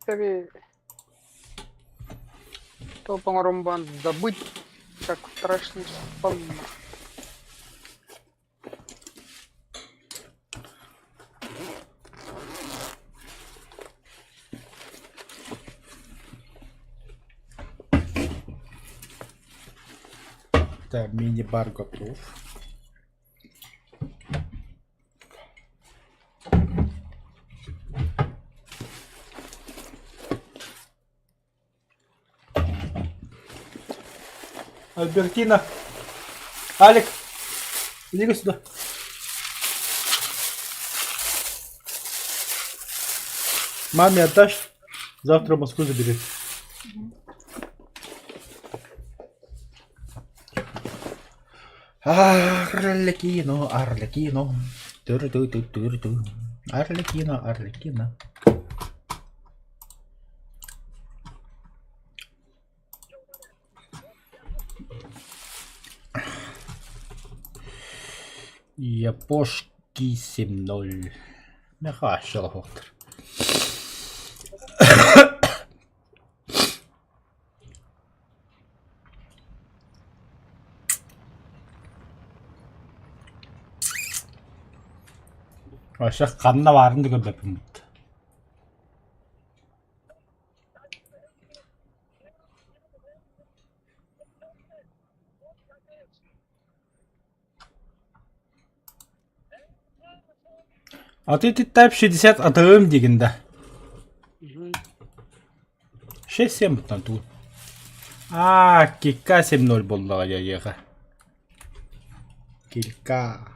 Тэби топ оҥорон баран забыть, как страшный сон. Так, мини-бар готов. Альбертина! Алик! Иди сюда. Маме отдашь? Завтра в Москву забери. Арлекино, Арлекино, тыр-ты-ты-тыр-ты, Арлекино, Арлекино. Япошки 7-0. Мехащила хоқтыр. Вообще ханна баарын да көрбөппүн бутта. А ты Type 60 АТМ диигин да? 6-7 буттан туу. Аа, кикка 7-0 буоллаҕа дьайыаха. Килька.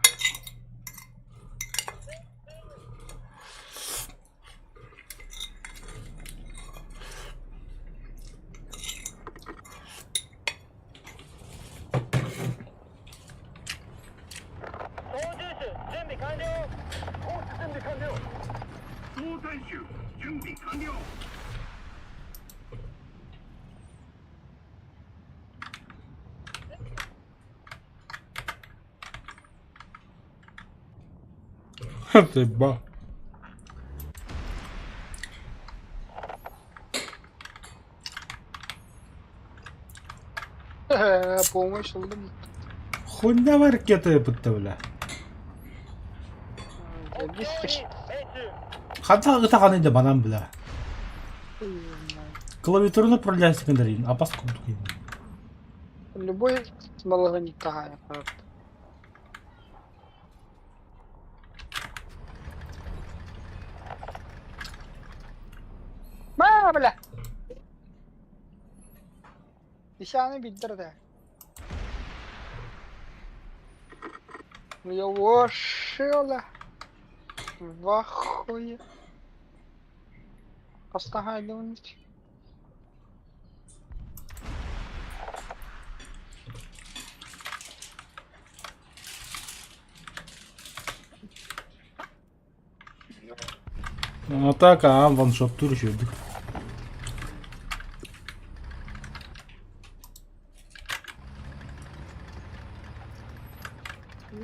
Ты ба. Помощь ыллым. Хуйня ракета бутта бля. Ханта ытаҕаны да банан бля. Клавиатураны управляйся гындарин, апас курдук. Любой балаҕан таһаайа Ба, бля! Нишаны билдирdi. Йошила. В ахуе. Постагайлонить. Атака, а ваншоттуур үчүгэйдик.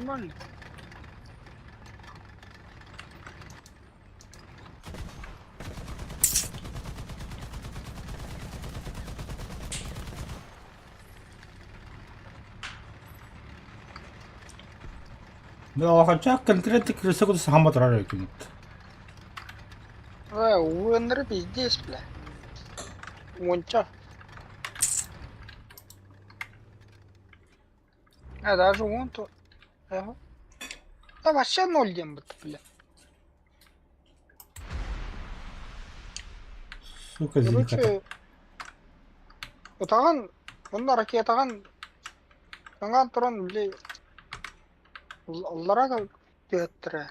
Нормально. Хотя конкретно крыса куда сама турар экинит. Э, уоннары пиздец, бля. Уонча. А даже он то. Ага. Да вообще ноль дем бля. Сука, зеликата. Короче, утаҕан онно ракетаҕын таҥаан туран били аллара түһэттэрэ.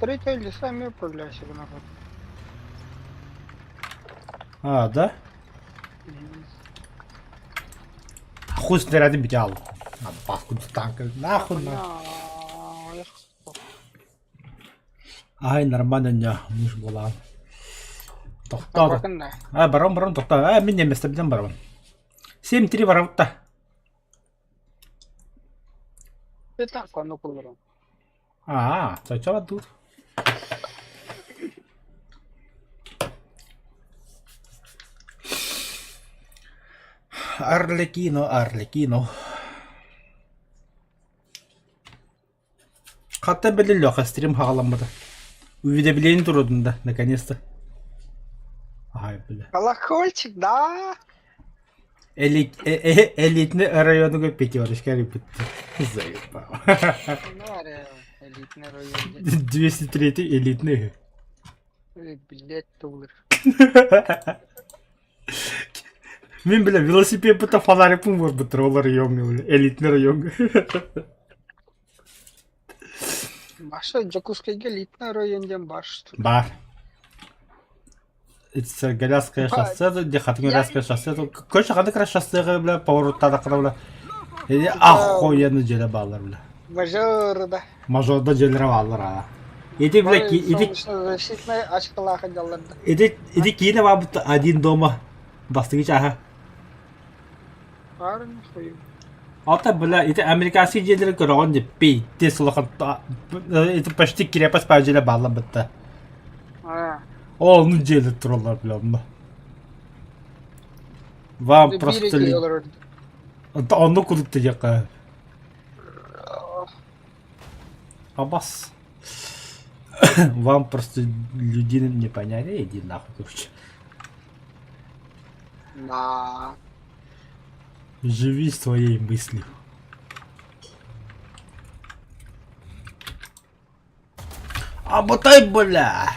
Третье лица эмиэ управляйся гынабыт. А, да? Хуй снаряды битял. Паскуд танка. Нахуй на. Ай, нормально не, муж буолаан. Тохтоо. А, барон, барон, тохтоо. А, мин неместебинэн барабын. 7-3 барабытта. Аа, соччо тут. Арлекино, Арлекино. Хата били Леха стрим хаҕаламмыта. Уведомление турудун да, наконец-то. Ай, бля. Колокольчик, да? Элит, элитный районуга пятерочка репетит. Заебал. Ну, элитный район. 203 элитный. Билет доллар. Мин бля велосипед фонарикпын уорбуттар ол райоҥҥа бля элитный райоҥҥа. Маша Дьокуускайга элитный район диэн баар что ли? Баар. Сергеляское шоссе, где Хатыҥыряское шоссе, короче, ханнык шоссеҕа бля повороттаатаххына бля или охуенно дьиэлэр бааллар бля. Мажор да. Мажорда дьиэлэрэ бааллар аа. Ити бля ити Солнечнозащитнай очкалаах дьаллар да. Ити ити киинэ баабыт один дома бастакы чааһа. Баарын хуй. Ата бля ити американский дьиэлэри көрөҕүн дии пиздец улахан ити почти крепость баар дьиэлэр бааллар бытта. А. Ол оннук дьиэлэр тураллар бля онно. Вам просто оннук курдук диэххэ. Абас. Вам просто людей не понять, иди нахуй, короче. Да. Живи своей мыслью. Аботай, бля!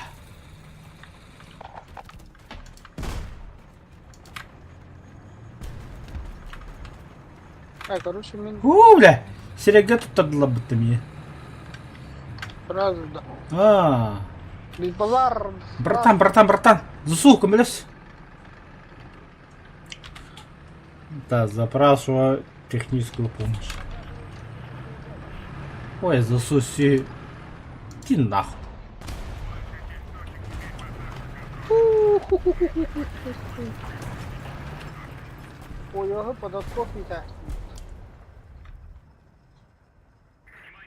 А, короче, мин Уу, бля! Сирэйгэ туттардылар бытта мии. сразу да. А, Базар. братан, братан, братан, засул, көмөлөс. Да, запрашиваю техническую помощь. Ой, засуси. Иди нахуй. Ой, подотков не так.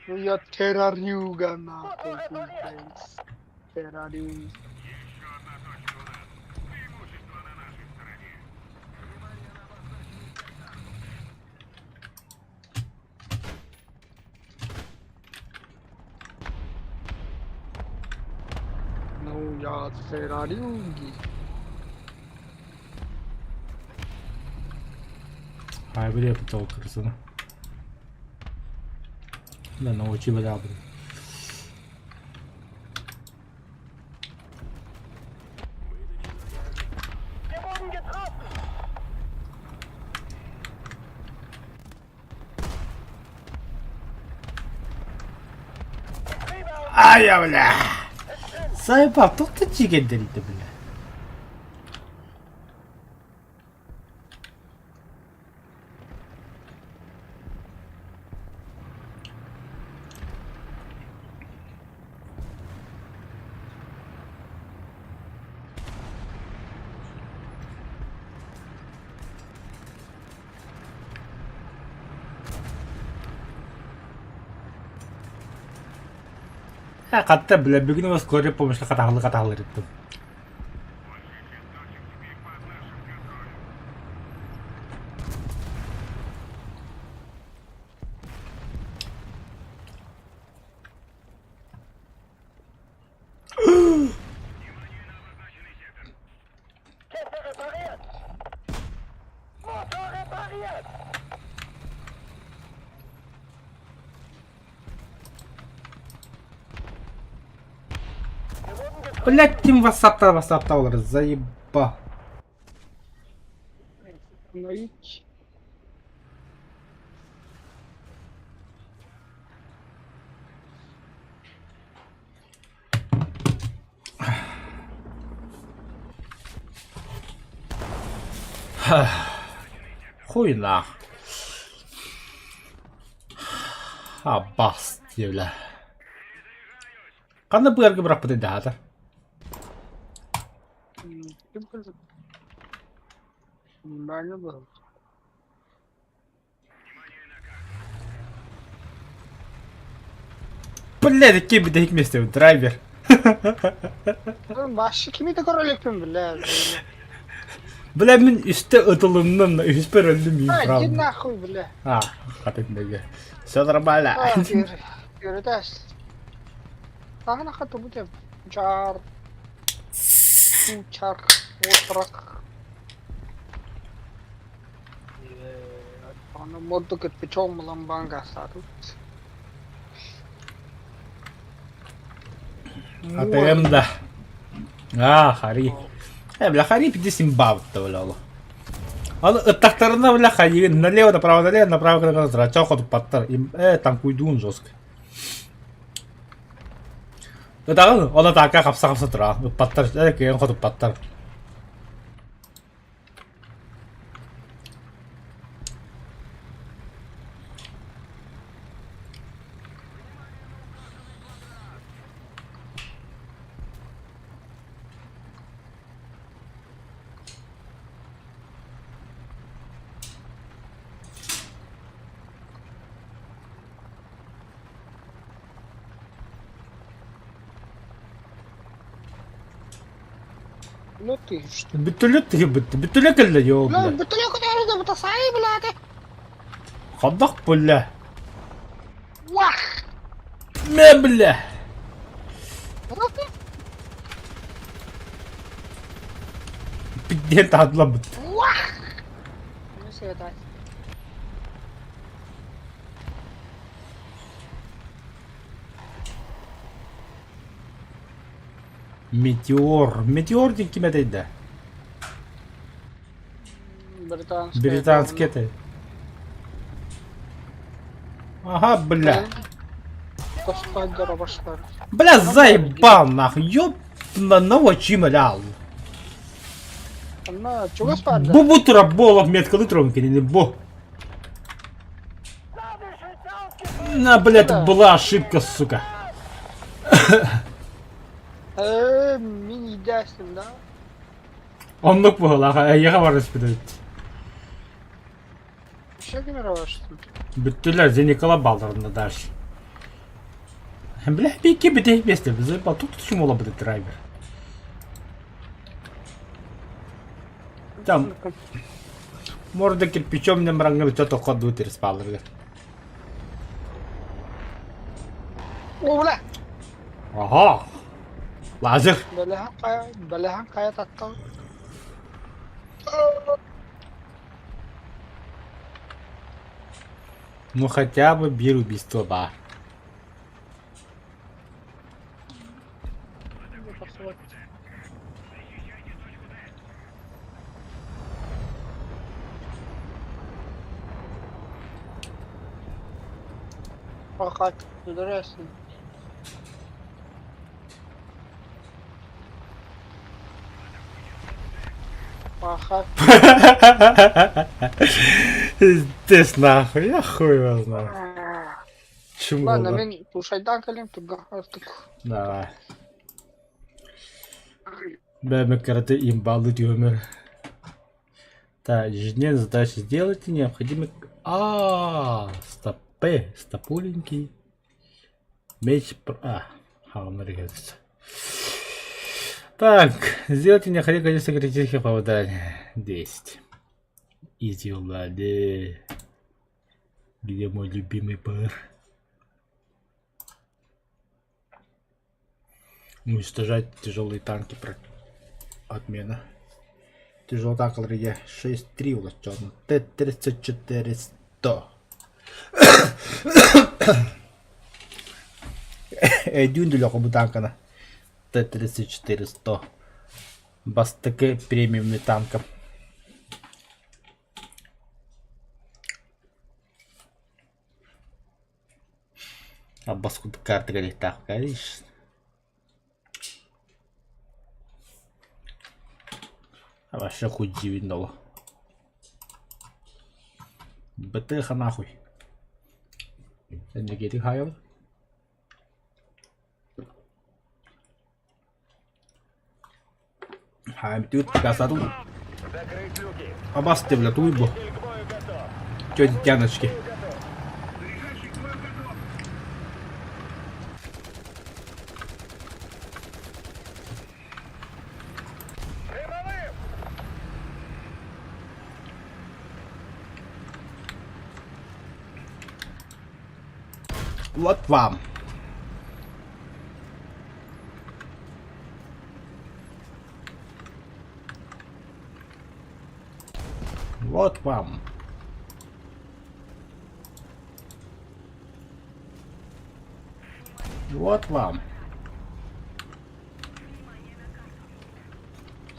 Ну я террорюга нахуй, блядь. Террорюга. Ну я террорюги. Хайбри били кырсына. Да, научи бля, блин. Ай, бля! Сайба, тут ты чигендерите, бля. Хатта, бля, бүгүн у скорый помощь хатаҕылы хатаҕылырыттым. Блять, ким вассапта вассапта олар, заеба. Остановить. Хуй нах. Аббас диэбилэ. Ханна быарга бырахпытай даһата? Ким кырдык? Бааны был. Блядь, ким бүтэһик миэстэ драйвер. Башы кими да көрө элекпин бля. Бля, мин үстэ ытылынным, үһүспэр өллүм мин А, иди правда. нахуй, бля. А, хатынныга. Все нормально. А, Передашь. Тагына хату будет. Жар. Учар. Отрак. Аны морду кирпичом мыламбанга сатып. АТМ да. А, Хари. Э, бля, Хари пиздец имба бля, ол. Аны ыттахтарына, бля, Хари налево, направо, налево, направо, направо, зрачок хотуппаттар. Э, танкуйдуун жестко. Ытаҕын, ол атаака хапса-хапса тура. Ыппаттар, э, кыайан хотуппаттар. Ну ты что? Бүттүлүк тиги бүттү. Бүттүлүк кэллэ йоо Ну, бля. бутылка дәрі бутасай блядь. Хадах бля. Вах! Мэ бля. Ну ты. Пиздец таһадла бүттү. Вах! Ну света. Метеор. Метеор диэн ким этэй да? Британская. Британский этэй. Ага, бля. Костадера башлар. Бля, заебал нахуй. Ёб на навочи мля. Ана, чугас барды? Бу бу тура болов меткалы турабын кинини бу. На, бля, это была ошибка, сука. Э, мин идясим, да? Оннук буолла, эйиэхэ барыспыт эбит. Еще кемер барыштым. Бүттүлэр, Зеникала балларында дальше. Бля, бики бите месте, заебал. Тут почему лободы драйвер? Там морда кирпичом не мрангы что-то ходу спалырга. О, бля! Ага. Лазер. Бэлэһэн хайа, бэлэһэн хайа таттал. Ну хотя бы бир убийство ба. Fakat öldürersin. Fakat Пиздец нахуй, я хуй его знаю. Чему Ладно, мин тушайдан кэлим турга артык. Давай. Бэбэ карате имбалы юмер. Так, ежедневная задача сделайте необходимый... А, стопы, стопуленький. Меч... А, он нарезается. Так, сделайте необходимое количество критических попаданий. 10. Изи, лади. Где мой любимый пыр? Уничтожать тяжелые танки. Про... Отмена. Тяжелый танк ЛРГ 6-3 улучшен. Т-34-100. Эдюн бу танкана. Т-34-100. Бастакы премиумный танка. А баскут карта так, конечно. А вообще хуй дивинало. БТХ нахуй. Энергетик хайл. Хайм тут касату. Абасты, бля, туйбу. Чё тяночки? Вот вам. Вот вам. Вот вам.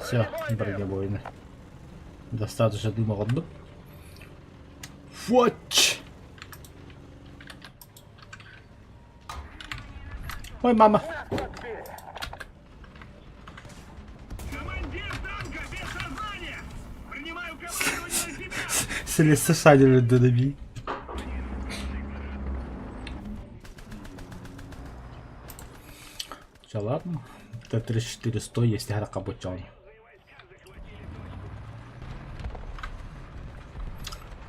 Все, бронебойно. Достаточно дыма одну. Вот. Ой, мама. Командир танка без сознания! Принимаю командование на себя! Селесте додобі. Все, ладно. Т-34-100 есть гора кабучон.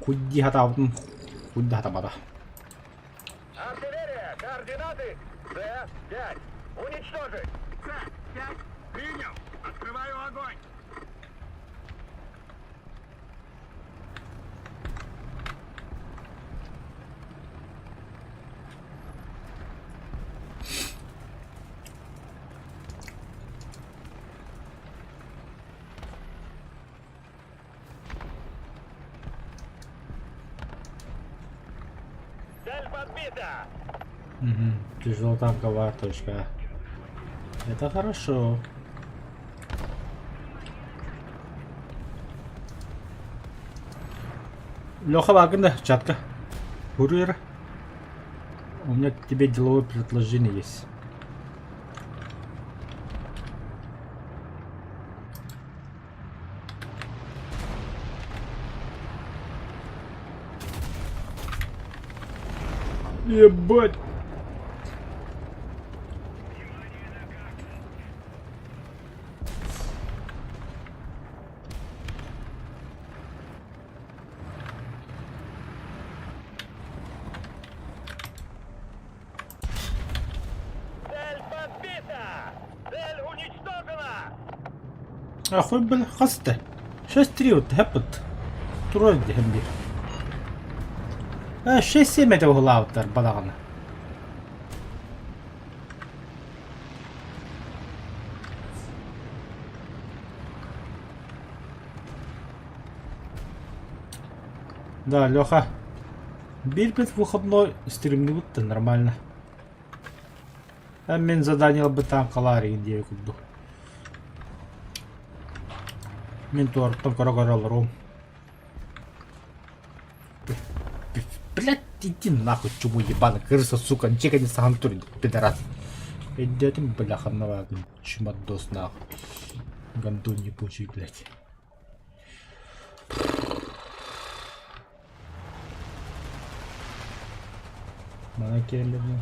Куди хата куди хата бара. Артиллерия! Координаты! С-5! Уничтожить! С-5! Принял! Открываю огонь! Цель подбита! Угу. Тяжелотанковая точка. Это хорошо. Леха Вагнер, чатка. Курьер. У меня к тебе деловое предложение есть. Ебать. Цель подбита! Цель уничтожена! Ахуй, бля, хаста. 6-3 вот хэппет. Турой дехемби. 6-7 это углаутер балагана. Да, Леха. Бирбит выходной стримнуть-то нормально. А мен задание бы там калари диye курдук. Мин туораттан көрө-көрө олоруом. Блядь, иди нахуй, чуму ебаный, крыса, сука, ничего не сам турин, пидорас. Иди бляха, навагын, чмадос нахуй. Гандон ебучий, блядь. Мана келлибин.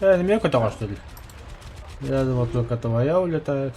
Э, эмиэ көтөҕөр что ли? Я думал, только твоя улетает.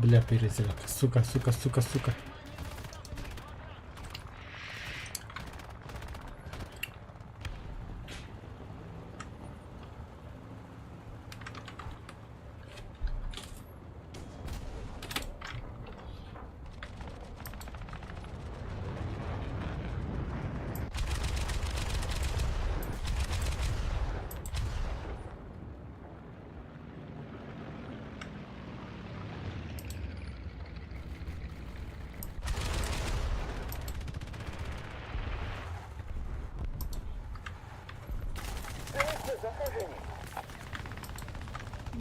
Бля, перезарядка. Сука, сука, сука, сука.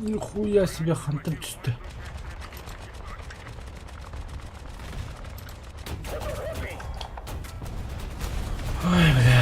Нихуя себе хантан түстэ. Ой, бля.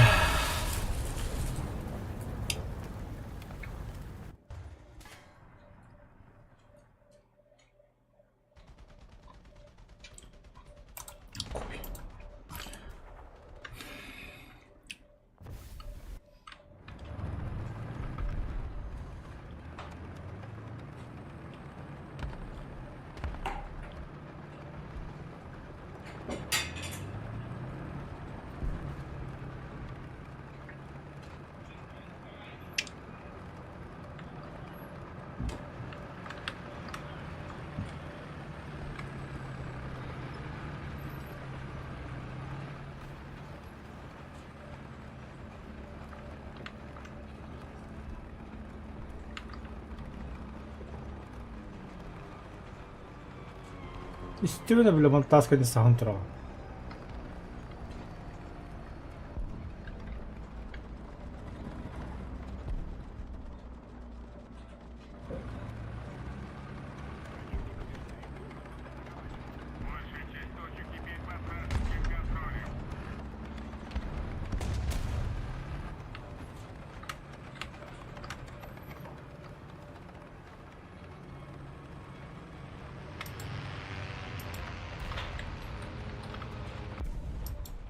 Истибин бile монтажка саһан тураҕын. Большая часть точек теперь под вражеским контролем.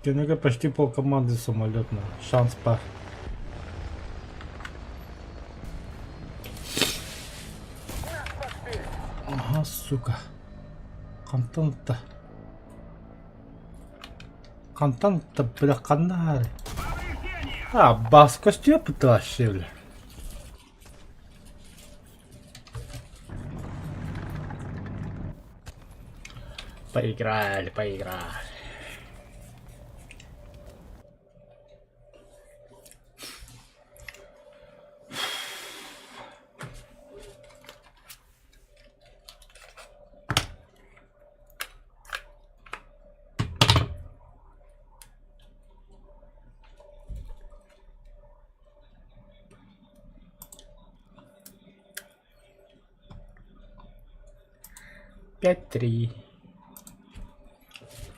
Кинигэ почти полкоманды самолетно. Шанс пах. Ага, сука. Хантан да. Хантан да, бля, ханна А, бас костюм вообще, бля. Поиграли, поиграли. 5-3.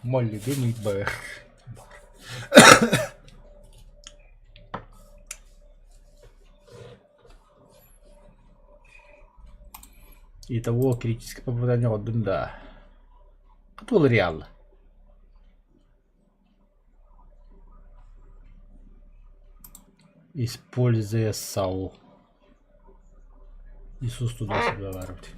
Мой любимый Б. Итого критическое попадание отдым, да. Это был реал. Используя САУ. Иисус туда-сюда барбыт.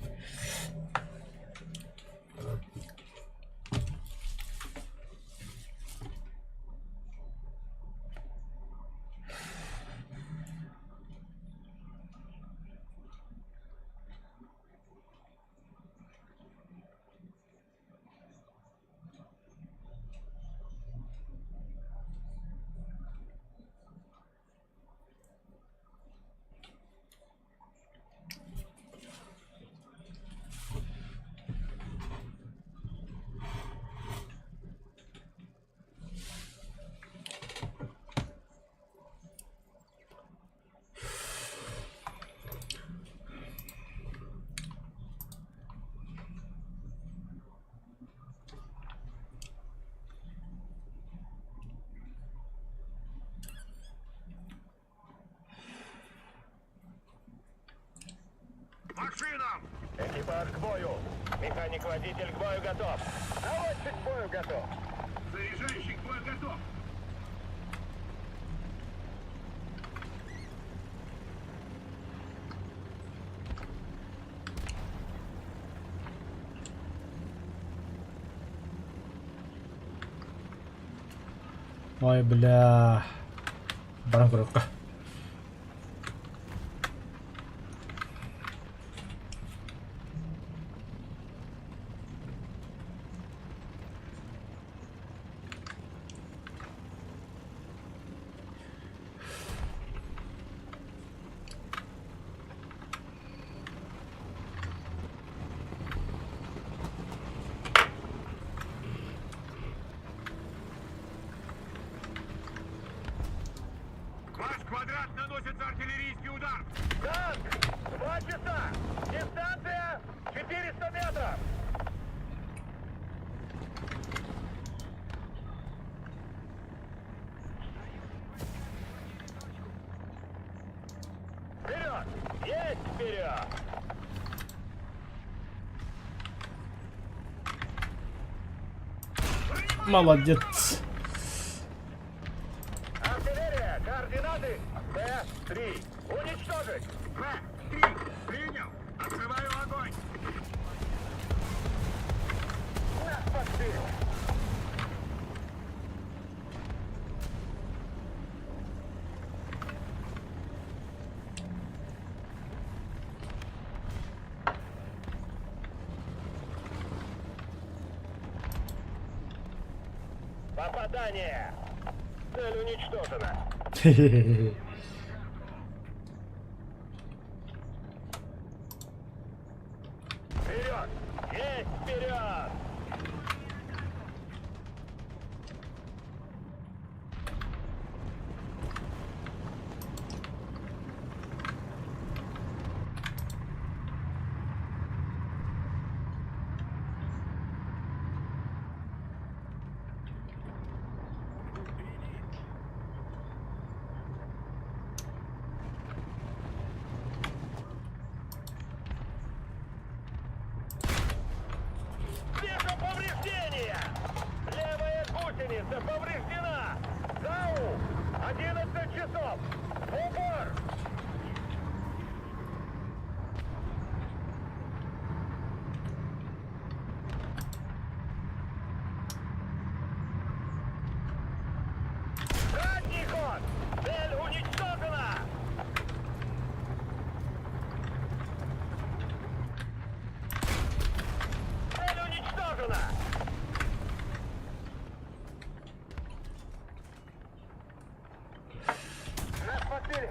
Машинам! Экипаж к бою! Механик-водитель к бою готов! Наводчик к бою готов! Заряжающий к бою готов! Ой, бля. Баран көрүөххэ. квадрат наносится артиллерийский удар! Танк! 2 часа! Дистанция 400 метров! Вперед! Есть вперед! Молодец. Артиллерия! Координаты Б-3! Уничтожить! Б-3! Принял! Открываю огонь! Нас подбили! Попадание! Цель уничтожена. Вперед! Есть вперед! Вижу повреждения! Левая гусеница повреждена! ЗАУ! 11 часов! В упор! Задний ход! Цель уничтожена! Цель уничтожена! Нас подбили!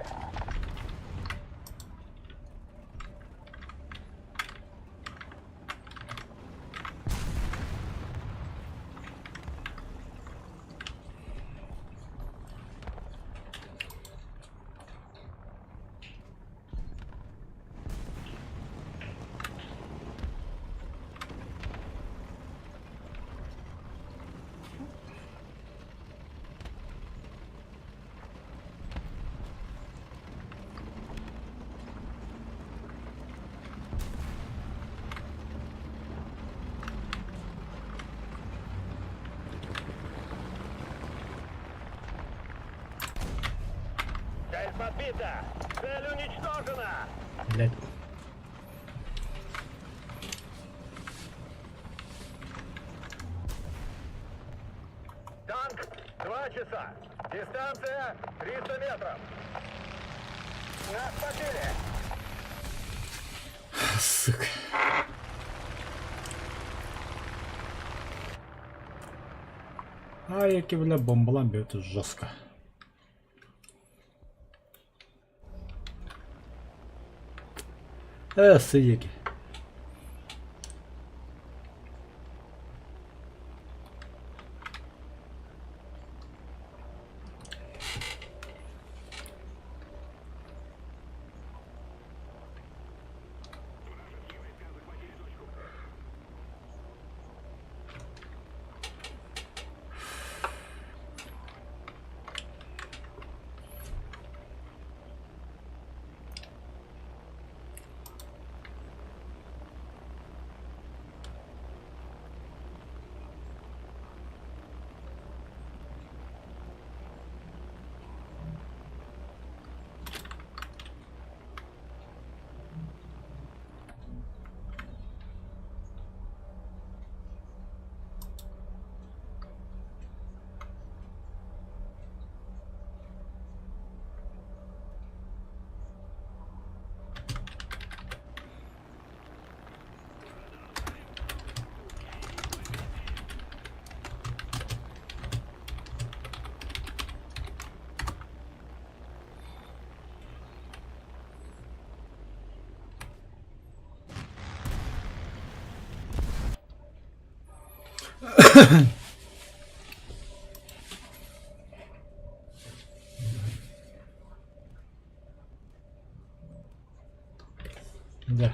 Цель подбита! Цель уничтожена! Блять. Танк, 2 часа. Дистанция 300 метров. Нас подбили. Сука. Ай, яки, бля, бомбалам бьют жестко. Сидяки. Дьэ.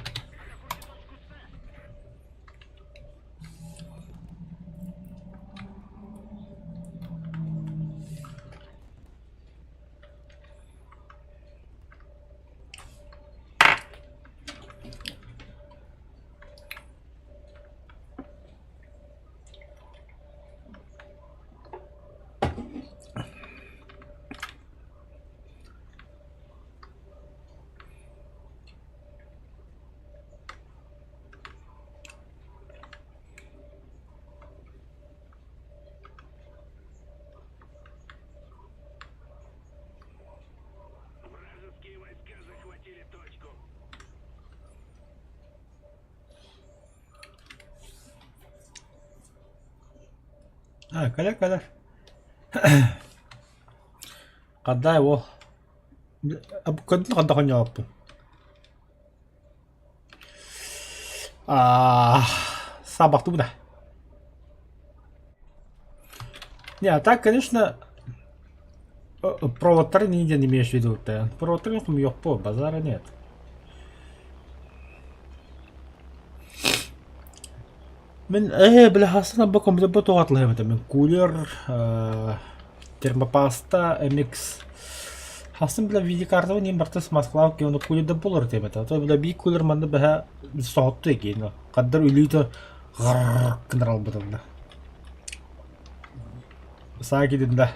Вражеские войска захватили точку. А, кэлэр кэлэр. Хаддай уол. Көрдүн ханна хонньооппун. Аа, саабахтыбын да. Не, а так, конечно, проводтары нигде не имеешь в виду. Проводтары хуёппо, базара нет. Мин ээ били хассана бу компьютербар туох атылаһыам этэ мин кулер термопаста MX хасын бile видеокартабын иин барыта смазкалаах киһи кулерда буолар этим этэ то бile биир кулер манна бэһэ соһутtu экиин хаддар үлүүтэ ғырр гынар албытылла саа кидин да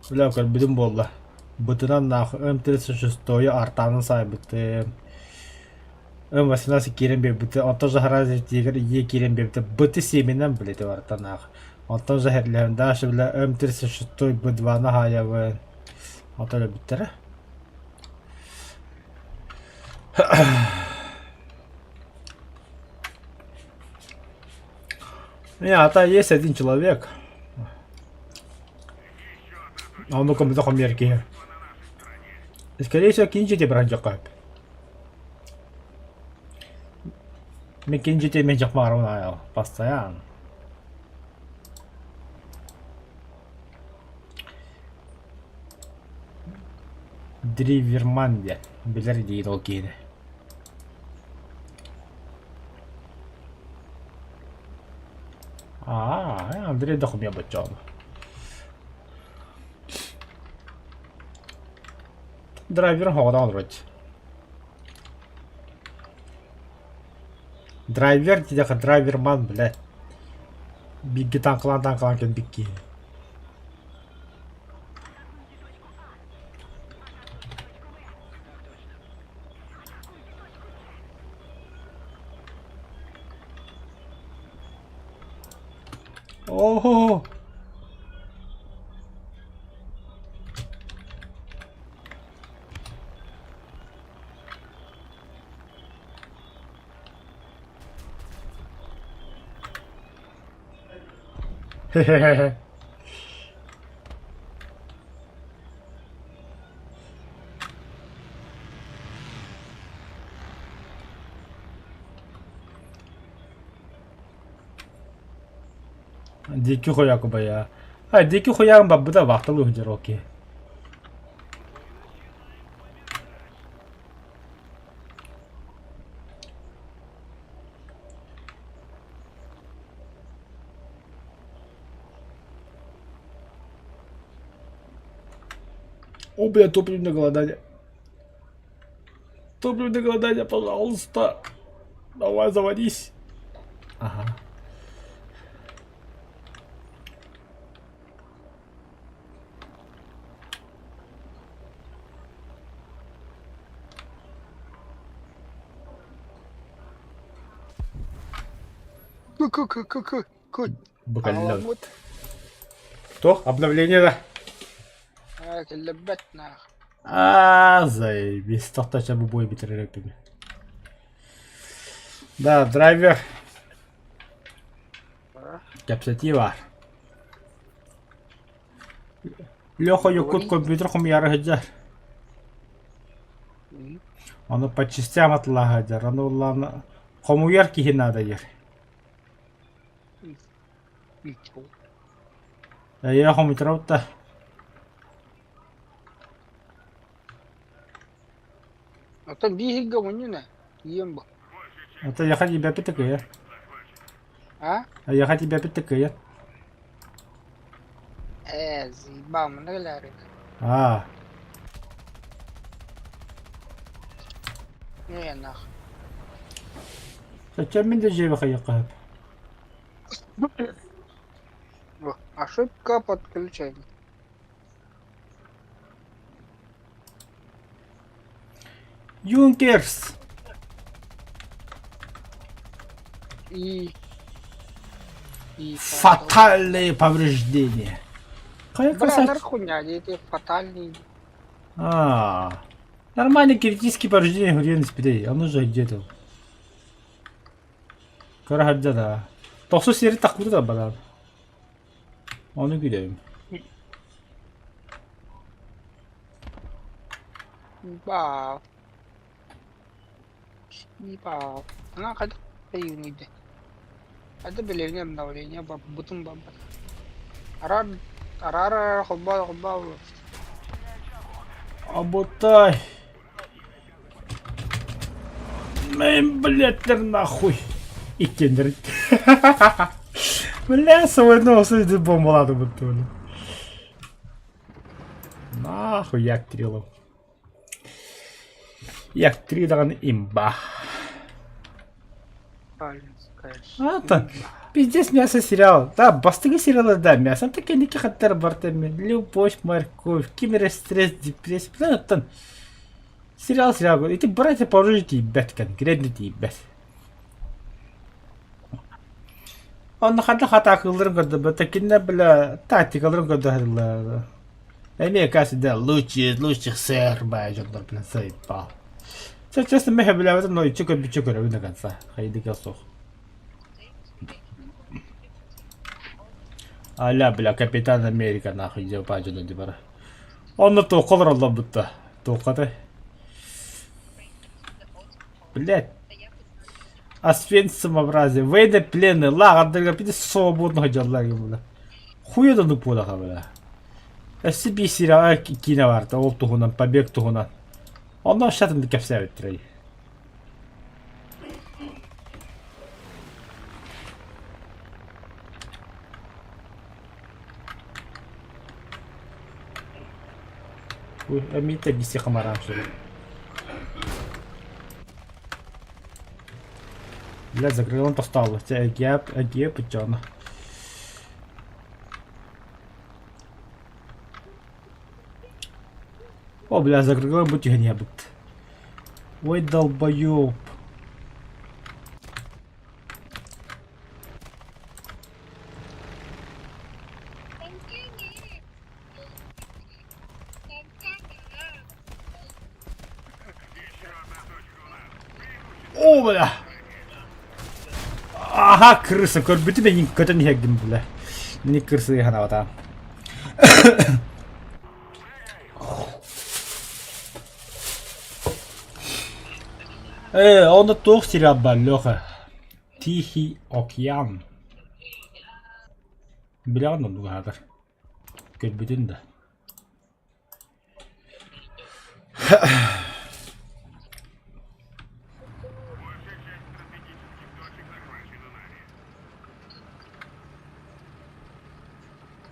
бile көрбүтүм буолла бытынан наах М36 артаанын саайбытым М18 киирэн биэрбитэ, онтон Заһара тиигэр ийэ киирэн биэрбитэ, быты сиэминэн билэтэ бартанаах. Онтон Заһэрлэһэн Даша бile М36 Б2 хаайабын. Онтон өлбүттэрэ. Не, а то есть один человек. Он ну кому-то хомерки. Скорее всего, кинжите бранжакап. Мин кинжите мен жакмарым аял. Постоянно. Дриверман диэн билэр диир ол киһини. Аа, Андрей да хомуйа боччоҕуна. Драйвер хоҕотоон олорбут. Драйвер диэхэ драйверман, блядь. Бииргэ таҥхалаан-таҥхалаан кэлбит киһи. Оо! Хе-хе-хе. Диэки хуяку бая. А, диэки хуягын барбыта вахталыы сылдьар ол киһи. О, бля, топливное голодание. Топливное голодание, пожалуйста. Давай, заводись. Ага. Ку-ку-ку-ку-ку. Букаллет. Что? Обновление, да? Кэллэбэт наах. Аа, заебись. Тохточа бу бой бүтэрэр Да, драйвер. Кэпсэтии баар. Леха Якут компьютер хомуйаары сылдьар. Ону по частям атылаһа сылдьар. Ону ыллаан хомуйар киһи наада диир. Эйэ хомуйтарабыт да. Оттон биир сиргэ мунньун ээ, тиийэн бу. Это яха тебя такая. А? А яха тебя такая. Ээ, заебал, манна кэлээри. А, Не нах. зачем мен дежеве хайыққа? Во, Ошибка подключения. Юнкерс! И... И... Фатальные повреждения. Какая Бля, красавица. нар хуйня, эти фатальные. А, нормальный критические повреждения в принципе, он уже где-то. Кара да. Тохсу сери такуда да бадан. Onu gülerim. Ба. Ба. Она когда юниде. Это беление обновление, бутум баба. Арар, арар, хобба, хобба. Аботай. Мен блядьтер нахуй. Иккендер. Бля, свойно осыды бомбалады бутты. Нахуй як трилов. Як три даҕаны имба. Сталинская. А, то пиздец мясо сериал. Да, бастыгы сериалы, да, мясо. Так ники хаттар бартами. Любовь, морковь, кимере стресс, депрессия. Да, там сериал, сериал. Эти братья по оружию ебать, конкретно ебать. Онно хата хата кылларын көрдө, бата кинне бля тактикаларын көрдө хадылар. Эми да лучший, лучших сэр бай жондар бля заебал. Честно, мехе бля, но и чөкө бичө көрөбүн до конца. Хайды касох. Аля, бля, Капитан Америка, нахуй, дьэ паадьана дии бара. Онно туохха олороллор бутта. Туоххатай. Блядь. Освенцимообразие. Военнопленные, лааҕырдарга пити свободно дьаллар бля. Хуя да нупудаха бля. Өссө биир сериал киинэ барта, ол туһунан, побег туһунан. Онно шатын кэпсээбиттэрэй. Ой, эмиэ биси хамараам суох. Бля, закрылан тохтоолу. Чэ, эгиэп, эгиэп дьоно. О, бля, закрылан бу түһэн иһэбит. Ой, долбоёб. О, бля! Аха, крыса, көрбүтүм эйин көтөн иһэргин, бля. Не крысы ханаабата. Э, онно туох сериал баар, Леха? Тихий океан. Билэҕин оннук аһатар. Көрбүтүн да.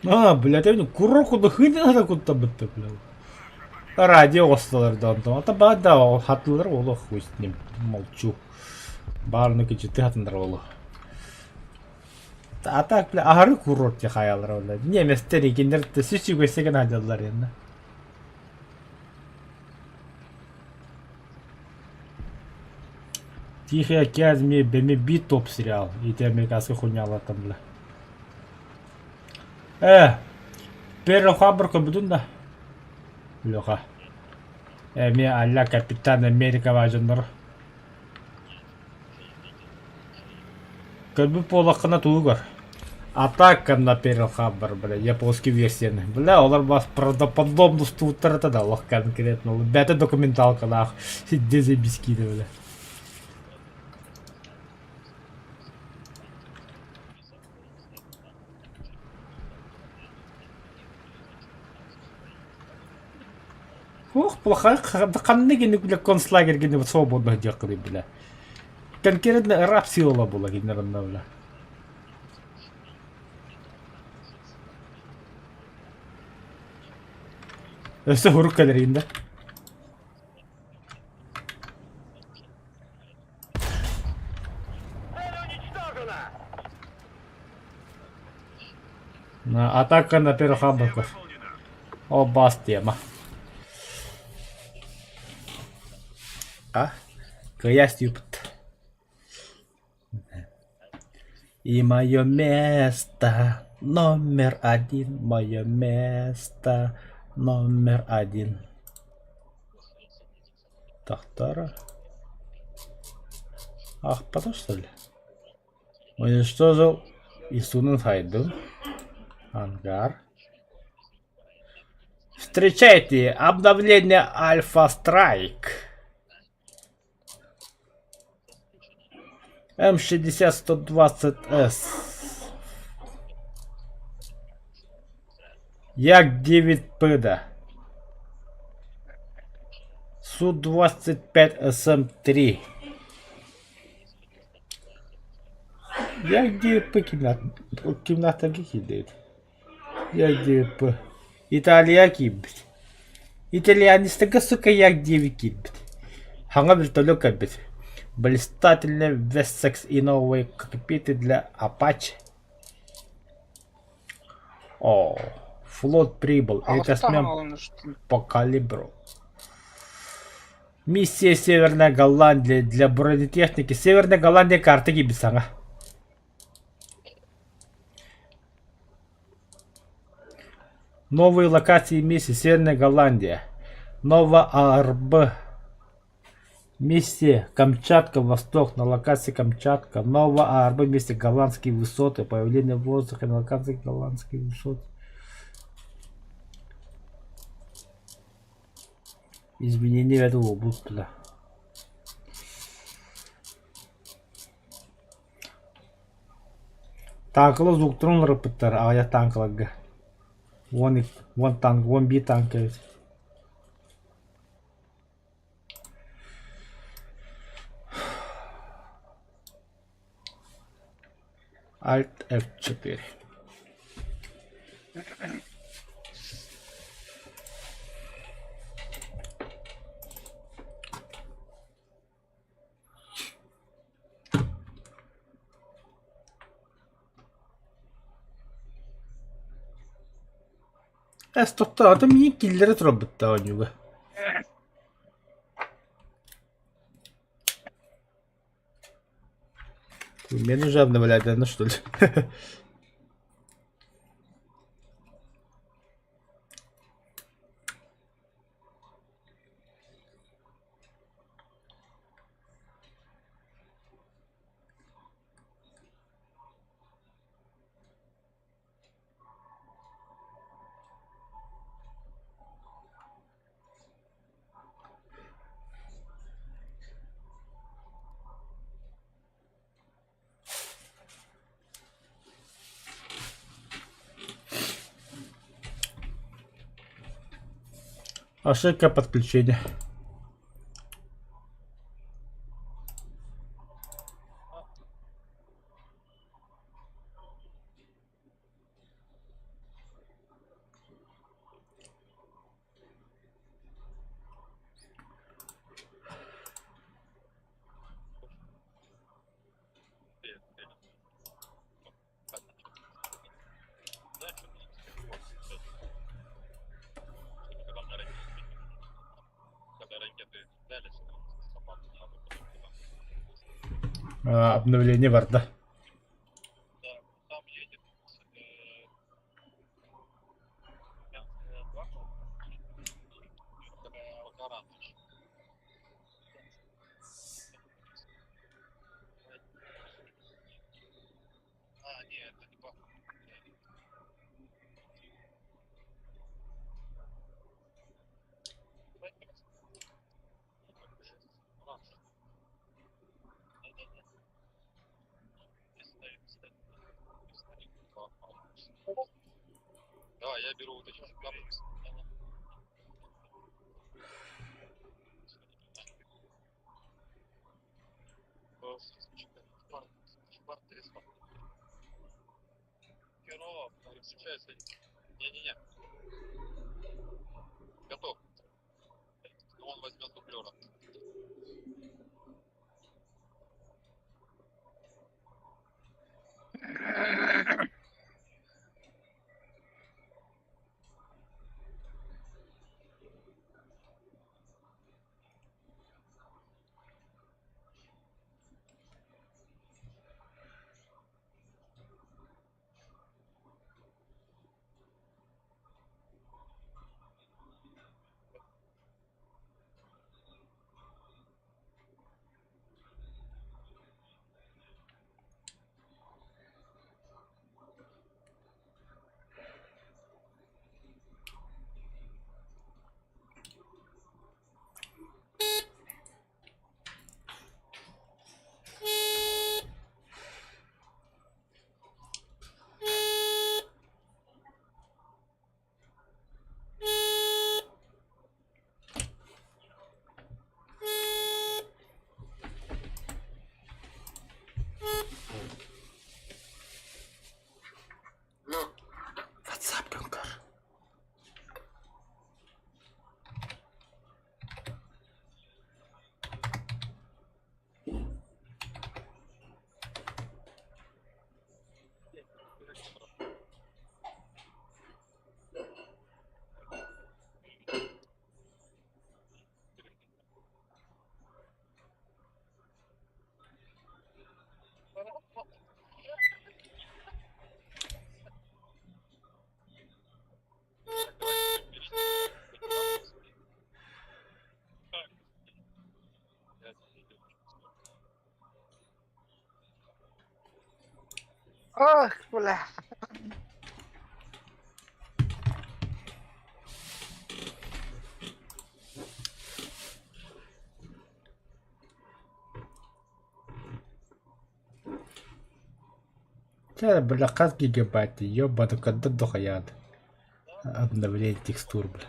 А, блядь, я курок куда куда бытта, бля. Радио осталар да онтон. Ата ба да хатылар олох хуй с ним. Молчу. Баарны кичити хатындар олох. А так, бля, аһары курорт хайалар бля. Немецтер икиннер сүс үгөсеген hadallar yanına. Тихий океан ми бэми би топ сериал. Ити американский хуйнялар там, бля. Э, Перл Харбор көрбүтүн да. Леха. Эми а-ля Капитан Америка баажаннар. Көрбүт буоллаххына тугу көр. Атака на Перл Харбор, бля, японский версияны. Бля, олар бас правдоподобно устубуттар да, олох конкретно. Бэйэтэ документалкалаах сидде заебись бля. Ох, плохая ханна гини бля концлагерь гини свободно диэххиний бля. Конкретно раб сила була гиннеринна бля. Өссө хурук кэлэрин да. Цель уничтожена! На атака на Перл-Харбор. О, бас тема. А? Кыйас юпт. И мое место номер один, мое место номер один. Тахтара. Ах, потом что ли? Уничтожил Исунун Хайду. Ангар. Встречайте, обновление Альфа Страйк. М60-120С. Як-9ПД. Су-25СМ3. Як-9П кимнээхтэргэ киирдибит? Як-9П. Италия киирбит. Итальянецтарга сука Як-9 киирбит. Хаҥа вертолет кэлбит. Блистательный Вессекс и новые кокпиты для Апачи. О, флот прибыл. Это Аҕыста смен хаалан устун. по калибру. Миссия Северная Голландия для бронетехники. Северная Голландия карта киирбит саҥа. Новые локации миссии Северная Голландия. Нова АРБ. Миссия Камчатка, Восток, на локации Камчатка. Нова АРБ, вместе Голландские высоты. Появление воздуха на локации Голландские высоты. Изменение этого будто. Тааҥкалар звуктарын уларыппыттар аҕыйах тааҥкаларга. Уон ик уон танк, уон биир тааҥка эбит. Alt F4. Эс тохтоото миигин киллэрэ турарбыт оонньууга. Мен уже обновлять надо, что ли? Ошибка подключения. Обновление барда. Ватсап көҥкөр. Ах, бля. Чэ, бля, хас гигабайт, ёбану, когда дохуя обновление текстур, бля.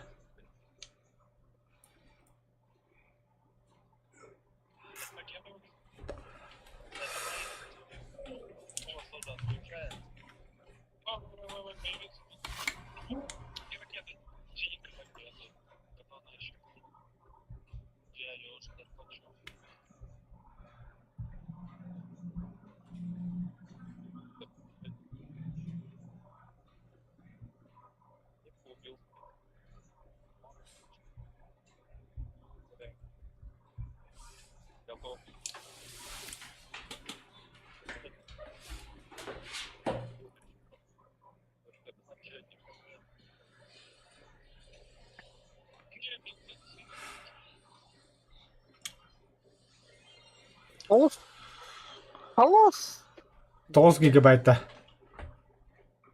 Олус. Алос. 9 гигабайта.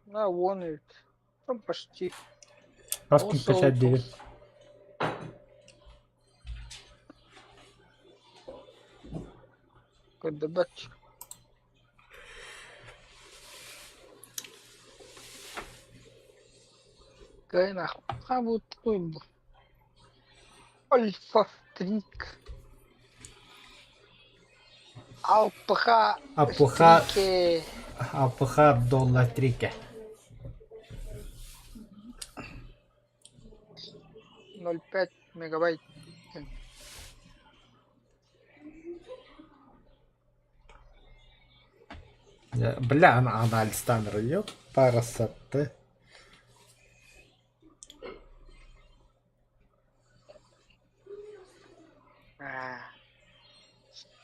На, вон ведь. Там почти. Хас күн качать диигин? Көрдөрбөт. Кыайнах. Хабут Альфа Стрик. Алпха АПХ Стрике. АПХ доллар трике. 0,5 мегабайт. Бля, анализтан ёп, парасатты.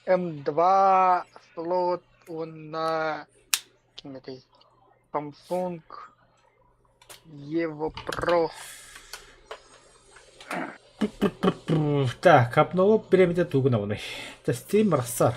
М2 слот уонна ким этэй Samsung Evo Pro. Так, обнова бириэмэтэ тугун абыный? Стрим барахсар.